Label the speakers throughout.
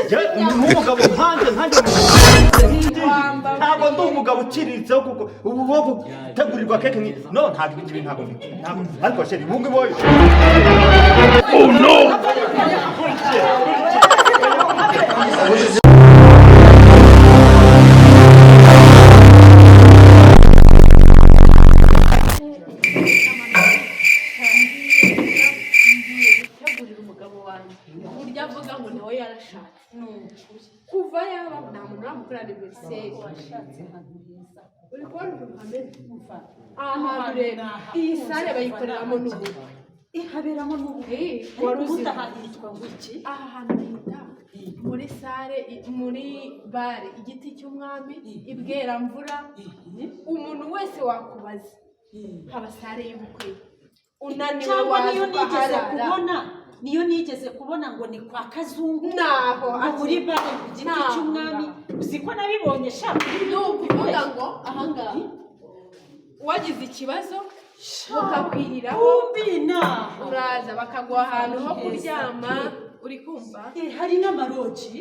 Speaker 1: Nk'umugabo nkanjye ntabwo ndi umugabo uciriritseho, kuko ubu wo gutegurirwa keke no, ntabwo ibi ngibi, ntabwo. Ariko chéri, ubu ngubu wowe. Oh no!
Speaker 2: Ngiye gutegurira umugabo wanjye uburyo avuga ngo nawe yarashatse. Kuva yaba nta muntu uramukora anniversaire. Uri kubona ukuntu hameze aha hantu? Rero iyi salle bayikoreramo n'ubukwe.
Speaker 3: Ihaberamo n'ubu.
Speaker 2: Eh, wari uzi?
Speaker 3: Ubundi aha hitwa ngo iki?
Speaker 2: Aha hantu hita muri salle, muri bare Igiti cy'Umwami i Bweramvura. Umuntu wese wakubaza, haba salle y'ubukwe, unaniwe
Speaker 3: Cyangwa
Speaker 2: waza
Speaker 3: niyo nigeze
Speaker 2: ukaharara.
Speaker 3: kubona, niyo nigeze kubona ngo ni kwa Kazungu.
Speaker 2: Naho.
Speaker 3: Ngo muri bare ku Giti
Speaker 2: Naho.
Speaker 3: cy'Umwami. Uzi ko nabibonye sha?
Speaker 2: Ni ukuvuga ngo ahangaha wagize ikibazo bukakwiriraho.
Speaker 3: Kumbi naho.
Speaker 2: Uraza bakaguha ahantu ho kuryama, uri kumva?
Speaker 3: Eh, hari n'amalodge.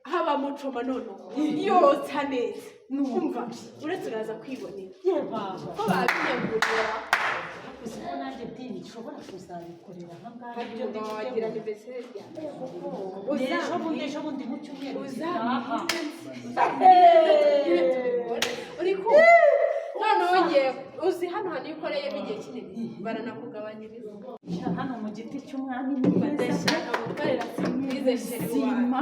Speaker 2: Haba mucoma noneho yotsa neza. Umva, uretse uraza kwibonera
Speaker 3: Ye baba!
Speaker 2: ko babinyagurira.
Speaker 3: Uzi ko nanjye dini nshobora kuzabikorera ahangaha
Speaker 2: Hari
Speaker 3: ibyo ndi
Speaker 2: umugabo wagira
Speaker 3: gutegura.
Speaker 2: anniversaire
Speaker 3: Ni ejo bundi, ejo bundi mu cyumweru gitaha.
Speaker 2: Uri kumva? Noneho ngewe, uzi hano hantu iyo ukoreyemo igihe kinini baranakugabanyiriza.
Speaker 3: Sha, hano mu Giti cy'Umwami ni heza.
Speaker 2: Ndashaka gukorera surprise chéri wawe.
Speaker 3: Zima.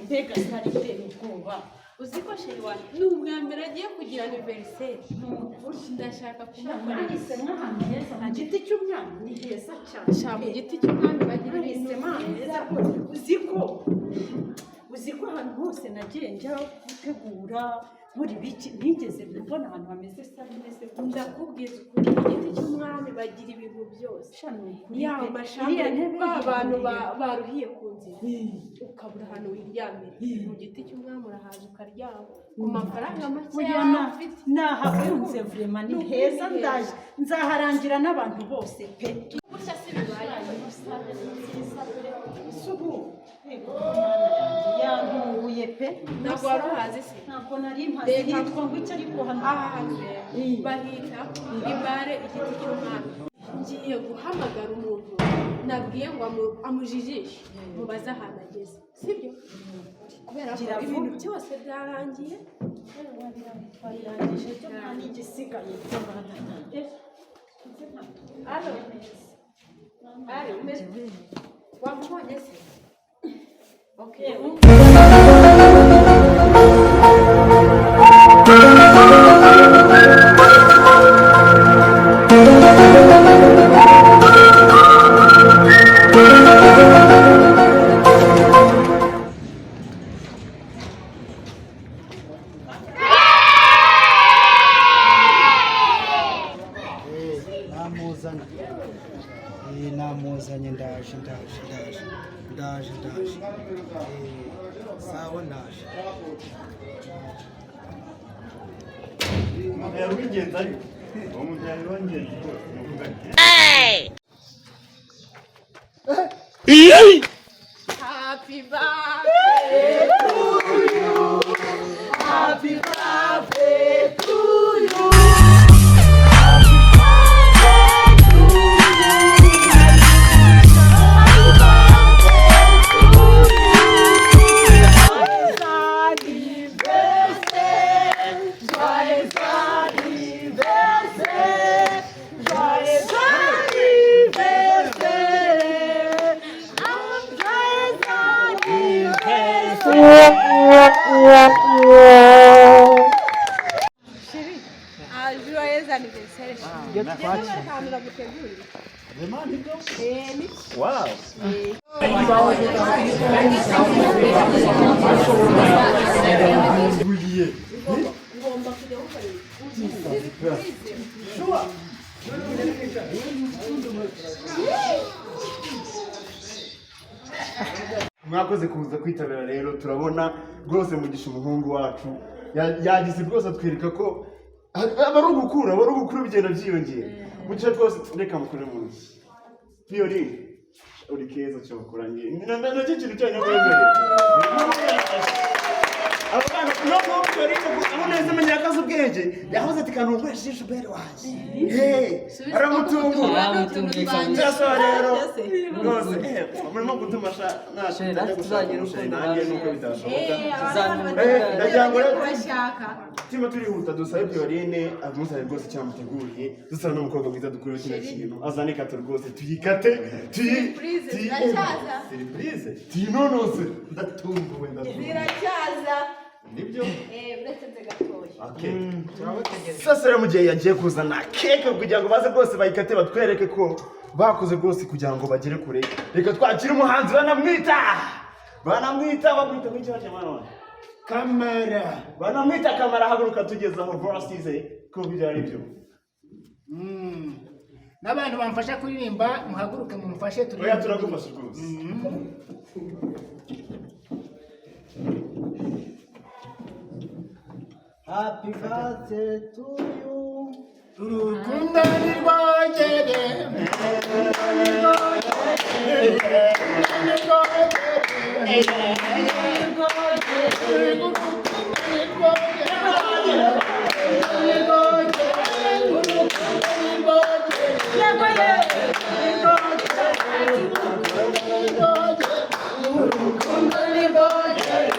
Speaker 3: Mbega sari iteye ubwoba!
Speaker 2: Uzi ko chéri wawe ni ubwa mbere agiye kugira anniversaire? Ndashaka kumukorera.
Speaker 3: Mwahisemo ahantu heza. Mu Giti cy'Umwami ni heza cyane.
Speaker 2: Sha, mu Giti cy'Umwami bagira ibintu
Speaker 3: Mwahisemo ahantu heza rwose. Uzi ko ahantu hose nagiye njya gutegura nkora ibiki, ntigeze mbona ahantu hameze salle imeze gutya.
Speaker 2: Ndakubwiza ukuri, mu Giti cy'Umwami bagira ibintu byose.
Speaker 3: Sha, ni ukuri
Speaker 2: Yaba
Speaker 3: pe.
Speaker 2: amachambre,
Speaker 3: Iriya ntebe
Speaker 2: ba bantu
Speaker 3: iriya.
Speaker 2: baruhiye ku nzira ukabura ahantu wiryamira, mu Giti cy'Umwami urahaza ukaryama ku mafaranga make
Speaker 3: Oya,
Speaker 2: ufite.
Speaker 3: Nahakunze vraiment, ni
Speaker 2: Ni ukuri
Speaker 3: heza.
Speaker 2: ni heza.
Speaker 3: Ndaje nzaharangira n'abantu bose pe.
Speaker 2: Gutya si bibaye.
Speaker 3: Si ubu, yego, Mana yanjye, yantunguye pe.
Speaker 2: Ntabwo wari uhazi se?
Speaker 3: Ntabwo nari mpazi. Hitwa ngo iki ariko hano?
Speaker 2: Aha hantu rero bahita muri bare Igiti cy'Umwami. Ngiye guhamagara umuntu nabwiye ngo amujijishe, mubaze ahantu ageze, sibyo? Kubera ko
Speaker 3: Gira vuba.
Speaker 2: ibintu byose byarangiye.
Speaker 3: Wabirangije byo, nta n'igisigaye byo, Mana yanjye.
Speaker 2: Allo, allo, umeze wamubonye se? Okay.
Speaker 4: Namuzanye. Namuzanye, ndaje, ndaje, ndaje, ndaje, ndaje. Sawa, ndaje.
Speaker 1: Umuntu yari uw'ingenzi, ariko uwo muntu yari uw'ingenzi rwose, ni ukuvuga nti
Speaker 2: Happy birthday to you. Happy birthday to you. Happy birthday to you. Happy birthday to you. Anniversaire. Joyeux anniversaire. Joyeux anniversaire. Joyeux anniversaire. Chérie, ah, joyeux anniversaire, chérie.
Speaker 4: Ibyo twakira.
Speaker 2: Akantu naguteguriye.
Speaker 1: Vraiment, nibyo?
Speaker 2: Eh, ni
Speaker 1: Wow! Buriye.
Speaker 2: Ngomba kujya gukorera surprise.
Speaker 1: Sure. Mwakoze kuza kwitabira. Rero turabona rwose Mugisha, umuhungu wacu, yagize rwose atwereka ko aba ari ugukura, aba ari ugukura, bigenda byiyongera. Mugisha rwose, reka mukore mu ntoki. Piyori. Uri keza cyokora, nge nacyo kintu cyonyine wemereye. Abo bana no no Piorine, aho neza menya akazi ubwenge, yahoze ati kantu nkoresheje Jubert wanjye. Hey, aramutunguye. Turasaba rero rwose, murimo gutuma sha
Speaker 5: Sheri,
Speaker 1: nashaka
Speaker 5: tuzagira
Speaker 1: gushaka
Speaker 5: urukundo
Speaker 1: nanjye
Speaker 5: rwacu.
Speaker 1: nuko bitashoboka.
Speaker 5: Tuzamenya.
Speaker 1: Ndagira ngo rero
Speaker 2: Kubashaka.
Speaker 1: Turimo turihuta, dusabe Piorine amusabe rwose icyo yamuteguriye, dusaba n'umukobwa mwiza dukuriye kino kintu, azane ikato rwose tuyikate, tuyi
Speaker 2: Surprise, ziracyaza.
Speaker 1: Surprise tuyinonose. Ndatunguwe, ndatunguwe.
Speaker 2: Ziracyaza.
Speaker 1: Nibyo.
Speaker 2: Uretse nze gatoya.
Speaker 1: Okay. Sasa rero mu gihe yagiye kuzana keke kugira ngo baze rwose bayikate batwereke ko bakoze rwose kugira ngo bagere kure, reka twakire umuhanzi banamwita bamwita muri cya mwana wanjye
Speaker 4: Kamara.
Speaker 1: Banamwita Kamara. Haguruka tugezaho verse ze ko ibyo ari byo.
Speaker 4: N'abantu bamfasha kuririmba, muhaguruke mumfashe
Speaker 1: Oya,
Speaker 4: turirimbe.
Speaker 1: turagufasha rwose.
Speaker 5: Happy birthday to you.
Speaker 4: Urukundo ni rwogere, ni rwogere, ni rwogere, urukundo ni rwogere, ni rwogere, urukundo ni rwogere, ni rwogere, ni rwogere, urukundo ni rwogere.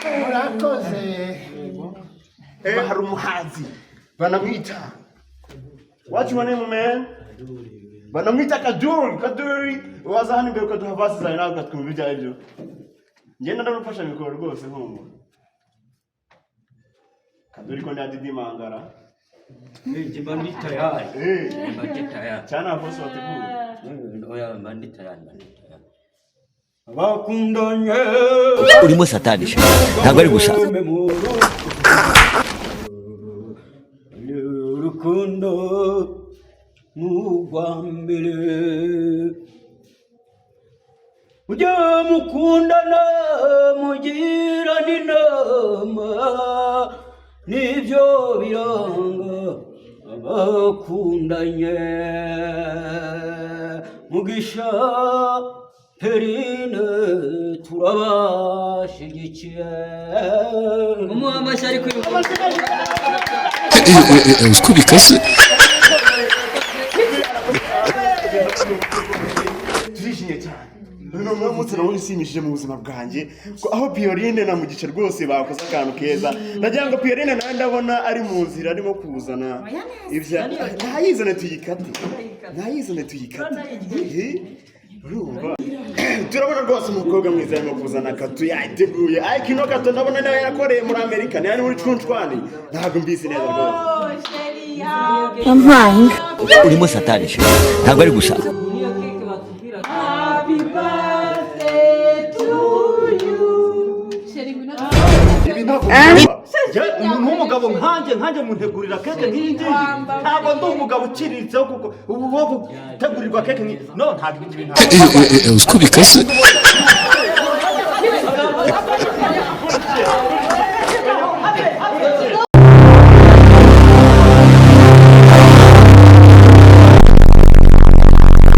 Speaker 4: Murakoze.
Speaker 1: Hari umuhanzi banamwita, what's your name, man? Banamwita Kaduri. Kaduri, waza hano imbere ukaduha verse zawe nawe ukatwumva ibyo ari byo. Ngenda ndamufasha mikoro rwose nkumva Kaduri ko ndadidimangara.
Speaker 5: Mba ndi tayari. Mba ndi tayari.
Speaker 1: Cyane abakozi bateguye.
Speaker 5: Oya, mba ndi tayari, mba ndi tayari. Abakundanye
Speaker 6: Urimo satani sha, ntabwo ari gushaka.
Speaker 5: Urukundo n'urwa mbere, mujye mukundana, mugirana inama, nibyo biranga abakundanye. Mugisha, Perine, turabashyigikiye. Umuha amashyi ari kwibuka.
Speaker 6: Uko bikase.
Speaker 1: Turishimye cyane. Uyu ni umunsi nawe ushimishije mu buzima bwanjye, ko aho Piorine na Mugisha rwose bakoze akantu keza. Nagira ngo Piorine nawe ndabona ari mu nzira arimo kuzana ibya, ntayizane tuyikate, ntayizane tuyikate. Urumva turabona rwose umukobwa mwiza arimo kuzana kato yateguye, ariko ino kato ndabona nawe yakoreye muri Amerika, niyo ari muri Cunshwani, ntabwo mbizi neza rwose.
Speaker 2: Oh, chérie, happy
Speaker 6: Urimo satani sha, ntabwo ari gushaka.
Speaker 5: Niyo keke batubwira.
Speaker 2: Happy birthday to you. Chérie, ngwino.
Speaker 1: Ibi ntabwo biba. Umuntu w'umugabo nkanjye muntegurira keke nk'iyi ngiyi? Ntabwo ndi umugabo uciriritseho kuko ubu wo gutegurirwa keke nk'iyi, no, ntabwo ibi ngibi ntabwo
Speaker 6: Uko bikase.